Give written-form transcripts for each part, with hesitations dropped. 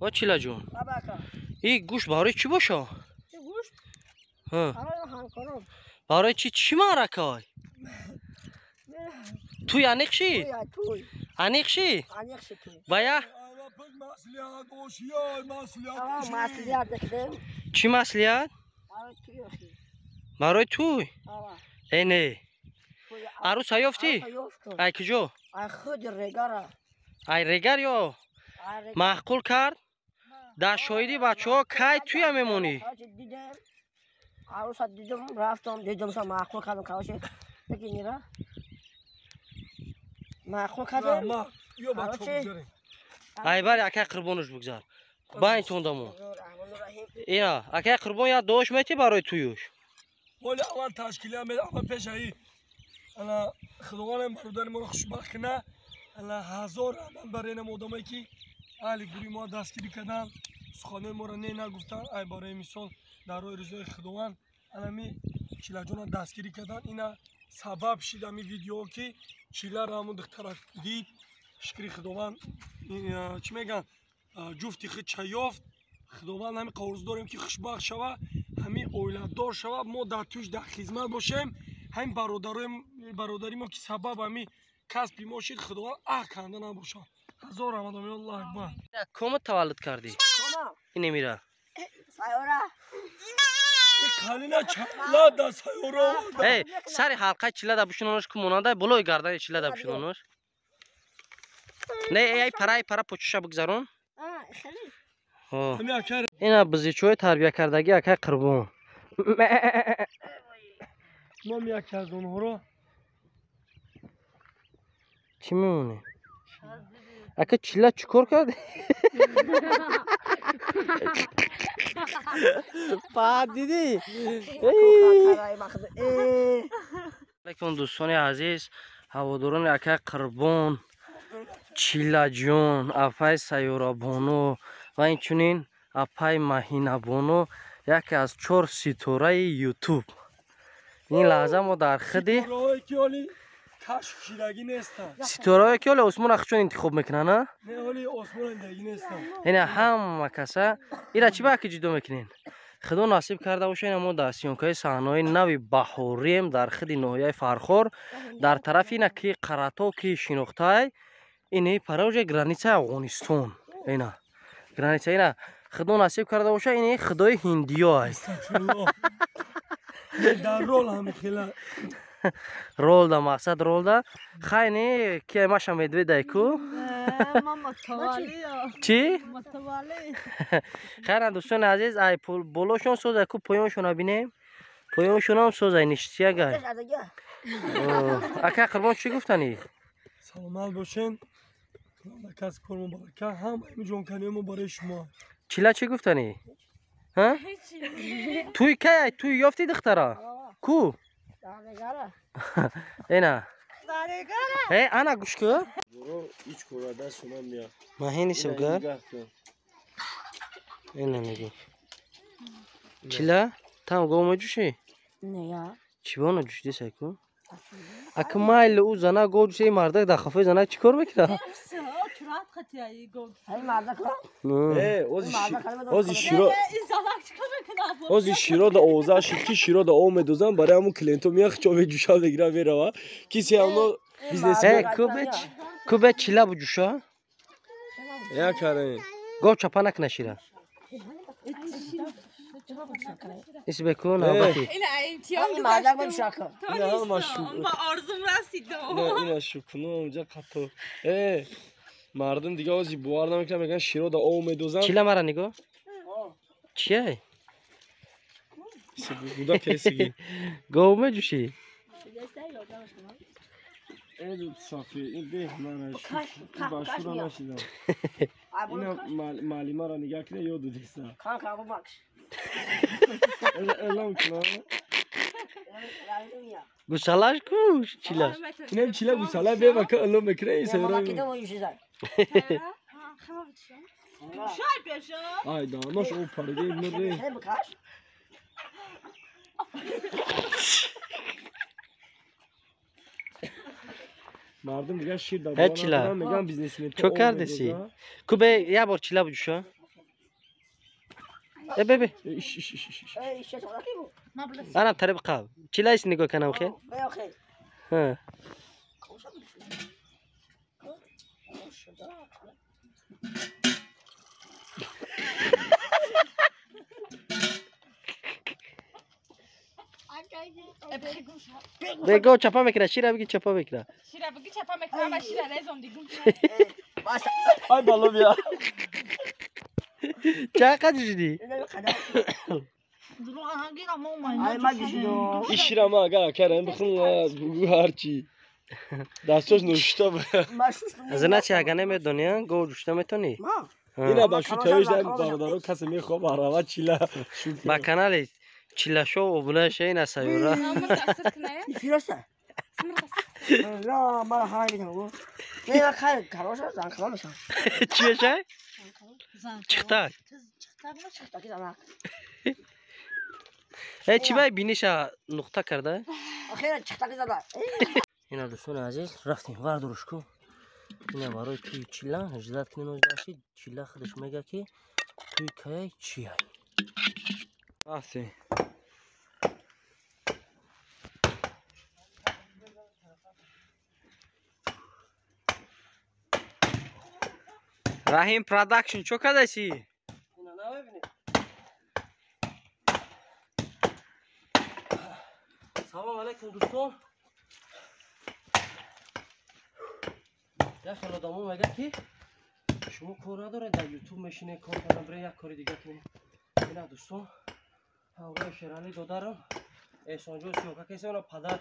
О чила ҷон. И гӯшт барои чӣ боша? Гӯшт? Ҳа. Барои ҳамкорон. Барои чӣ чӣ маъракай? Туй аниқ ши? Туй. Аниқ ши? Аниқ ши туй. Бая? Маслиҳат дехтем. Чӣ маслиҳат? Барои туй охи. Барои туй? Ава. Э не. Арӯса ёфтӣ? Ай куҷо? Ай худи Регара. Ай Регар ё? Маъқул кард? Дар шоҳиди бачаҳо кай туя мемонӣ? Дидем. Арӯса дидум, рафтам, дидумша маъқул кардам, короче. Бигӣ нира. Маъқул кардам. Ай бари акай Қурбонош бигзар. Байнтон дамо. Ина, акай Қурбон я дош метӣ барои туюш? Оли аввал ташкилия ме, аввал пешаи. Ана Худовандам бародари моро хушбахт кина. Ана ҳазор раҳмат бар инам одамое ки аҳли гурӯҳи мо дастгирӣ карданд, суханои моро не нагуфтанд. Ай барои мисол дар роҳи ризои Худованд анами Чилаҷона дастгирӣ карданд. Ина сабаб шид ами видео ки Чиларо ҳамун духтарак дид. Шукри Худованд, чӣ мегӯянд, ҷуфти худ ча ёфт. Худованд ҳами орзу дорем ки хушбахт шава, ҳами оиладор шава, мо дар туш дар хизмат бошем. Ҳамин бародари мо ки сабаб ҳами касби мо шид, Худованд аҳ канда набошад. Ҳазор раҳмат, Аллоҳу акбар. Кома таваллуд кардӣ? Ин мира. Сайёра. Калина чала да сайёра. Эй, сари ҳалқаи чила да бушинонош ку монанда, болои гардани чила да бушинонош. Не, эй, пара, ай пара почуша бигзарон. Ина бизичои тарбия кардагӣ акай Қурбон. Номи яке аз онҳоро чӣ мемонӣ? Ака чила чӣ кор кард? Фаҳд дидӣ? Алейкум дӯстони азиз, ҳаводорони акай Қурбон, Чилаҷон, апай Сайёрабону ва инчунин апай Маҳинабону, яке аз чор ситораи Ютуб. Ин лаҳза мо дар худи кашф шидагӣ нестанд. Ситораое ки ҳоле осмонро худшон интихоб мекунанд, а? Не, ҳоли осмонро дидагӣ нестанд. Ина ҳама каса ира чӣ ба ки ҷудо мекунен? Худо насиб карда боша, ина мо дар съёмкаи саҳнаҳои нави баҳорием дар худи ноҳияи Фархор, дар тарафи ина ки Қарато ки шинохтай, ини пара уже границаи Афғонистон. Ина граница ина Худо насиб карда боша, ини худои ҳиндиё аст. Дар рол ҳами хела ролда мақсад ролда хайни ки маша медведай ку чӣ хайра дӯстони азиз, ай болошон созай ку, поёншона бинем, поёншонам созай ништиягай. Ака Қурбон чӣ гуфтанӣ? Саломат бошен, кас кор мубарака, ҳама ими ҷонканиҳои мо барои шумо. Чила чӣ гуфтанӣ? Туй кай туй ёфтӣ духтара? Ку? Ина. Э, ана гӯш ку. Маҳини сибгар. Ина мегӣ. Чила, там гов меҷӯшӣ? Не, я. Чӣ бона ҷӯшидӣ сай ку? Ака майли ӯ зана гов ҷӯша, ин мардак дар хафои занак чӣ кор мекунад? Ози широ да овоза шид ки широ да ов медозанд, барои ҳамун клиентҳо меяд хичо меҷӯша мегира мерава. Кисе ҳамно бизнес. Э, кубе чила буҷӯша? Я каре. Гов чапа накна шира. Исбе ку навбати. Ина шукунам ҷа қатто. Э, мардум дига ози бовар намекунанд, мегӯянд широ да ов медозанд. Чила мара нигоҳ. Чия? Буда кесиги. Гов меҷӯшӣ? Сафи, ин беҳ мана башура нашидам. Ина маълимаро нигаҳ кина ёду деса. Элом кунам. Гусалаш ку чила? Инам чила гусала бева ка элом мекуна ин сайра. Ай дамаш о париде мире. Мардум дигар шир дар чила мегӯянд бизнесмен. Чо кардеси? Ку бе як бор чила буҷӯша? Бе ана тариқ қаб чилайс нигоҳ канам хе бего чапа мекунад шира биги чапа мекунад шира биги чапа мекунад ама шира резом дигум ай бало бия чақа ҷушидӣ ин шира ма агар акарам бихӯн бугӯ ҳарчи дастош нӯшита зина чи ага намедонӣ гов ҷушта метонӣ ина ба шу тавиш бародаро касе мехоҳ барава чила ба канали чилашо обуна шаи на сайёра чӣ мешай чихтак э чӣ бай биниша нуқта карда ина дӯстони азиз рафтем вардурушку ина барои тӯи чила ждат кунем оздааши чила худаш мега ки тӯи каяй чияй рафтем Раҳим продакшн чо кадаси? Салом алейкум дӯстон. Як хел одамо мегӯяд ки шумо кор надоред дар ютуб мешинед кор кардан биред як кори дига кунед. Ина дӯстон ҳамроҳи Шералӣ додарам Эҳсонҷон сиёка кеса ина падар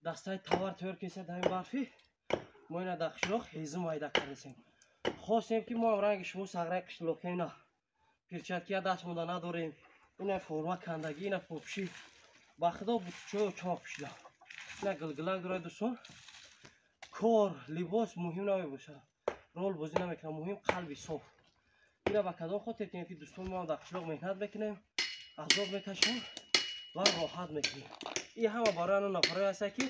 дастаи товар тайёр кеса дар ин барфӣ мо ина дар қишлоқ ҳезум майда кардесем. Хостем ки мо ранги шумо сағраи қишлоқем ина перчаткия даст монда надорем ина форма кандагӣ ина попшӣ ба худо бутчоё чоқ пӯшида ина гилгилак дорад дӯстон кор либос муҳим намебошад рол бозӣ намекунад муҳим қалби соф ина ба кадом хотир кунем ки дӯстон мо дар қишлоқ меҳнат мекунем азоб мекашем ва роҳат мекунем ин ҳама барои ано нафарое ҳастад ки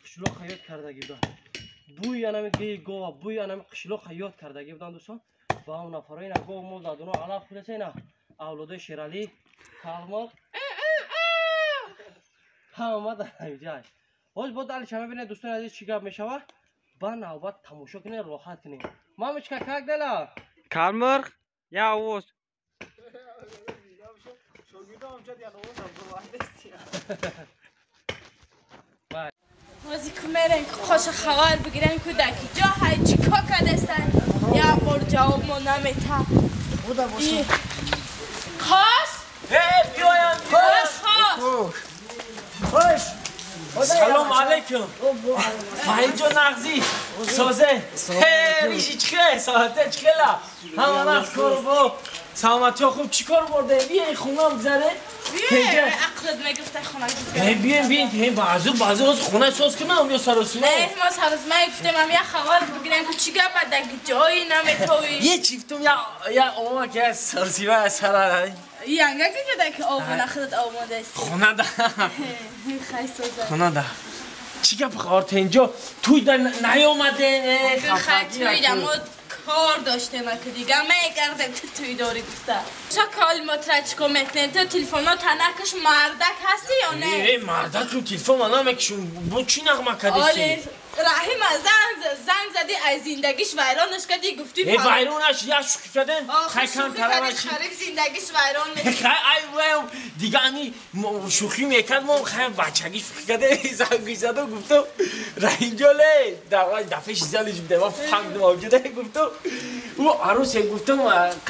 қишлоқ ҳаёт кардагӣ буданд бӯи анами геи гова бӯи анами қишлоқ ҳаёт кардагӣ буданд дӯстон ва он нафаро ина гов мол дадуно алаф худаса ина авлодои Шералӣ калмоқ ҳама дар ҳамиҷай ҳоз бо далиша мебинед дӯстони азиз чӣ гап мешавад ба навбат тамошо кунед роҳат кунед мамочка как дела калмирғ я овоз Вози кумерен қоша хабар бигирен кӯдаки ҷо ҳай чӣ кор кардастан як бор ҷавоб мо намета қос биёям қос қос салом алейкум фаҳимҷон нағзӣ созе риши чӣ хел соате чӣ хела ҳама нағз кору бо саломатиҳо хуб чӣ кор бурде биёи хунам гузаре ақлат мегуфта хона гузаре биёем биёем баъзу баъзу ҳоз хона соз кунам ё саросима не мо саросима гуфтем ам як хабар бигирем ки чӣ гап адаги ҷои наметовӣ е чифтум я ома ки саросима сара янга ки ҷода ки обуна худат омодаст хона да хай соза хона да чӣ гап ортенҷо туй да наёмаде хай туй да мо кор доштем аки дига мегардем ту туй дорӣ гуфта ча кол мо тра чико мекунем ту телефонно танакаш мардак ҳастӣ ё не э мардакум телефон ма намекушум бо чӣ нағма кардеси Раҳима занг зади аз зиндагиш вайронаш кардӣ гуфтӣ э вайронаш як шӯхӣ кардем хай кам тараваш хариб зиндагиш вайрон мешавад хай ай ваям дига ами шӯхӣ мекард мо хай бачагӣ шӯхӣ кардем занг заду гуфтам Раҳимҷон дафъаи шизалиш буда ма фаҳмидам авҷуда гуфтам ӯ арусе гуфтам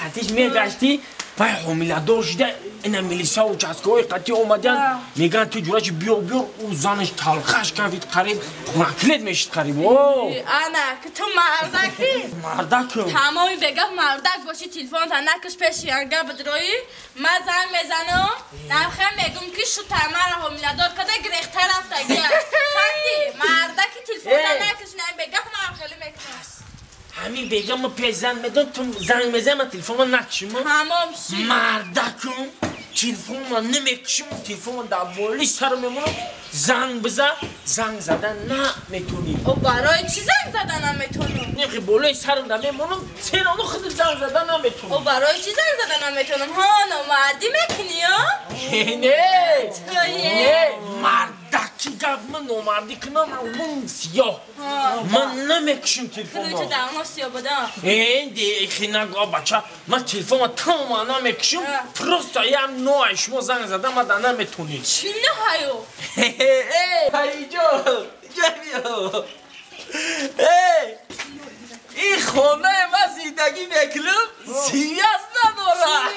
қатиш мегаштӣ вай ҳомиладор шуда ина милиса участковой қатӣ омадян мегӯянд ту ҷурачи биё биёр ӯ занаш талхаш кафид қариб хунакилет мешид қариб ана ки ту мардаки мардакам тамоми бега мардак боши телефонта накаш пеши янга бидроӣ ман занг мезанам намхе мегум ки шута мара ҳомиладор када гирехта рафтагия фаҳмидӣ мардаки телефонта накаш нам бега ман хеле мекунам ҳамин бега ма пеш занг медон ту занг мезанам ман телефонма накшим тамом шид мардакум Телефонма намекушам, телефонма дар болои сарам мемонам, занг бизан, занг задан наметонӣ. О, барои чӣ занг задан наметонам? Нехи болои сарам да мемонам, серано худ занг задан наметонӣ. О, барои чӣ занг задан наметонам? Ҳо, номардӣ мекунӣ, ё? Не, не, мардаки гап, ман номардӣ кунам, ман сиёҳ. Ман намекушам телефонро. Ключ дар мо сиёҳ буда. Э, хинага бача, ман телефонро тамоман намекушам, просто ям ноай шумо занг задан ман да наметонӣ. Чӣ ноҳаю? Ҳайҷо, ҷамиё. Эй, ин хонаи ман зиндагӣ мекунам, связь надорад.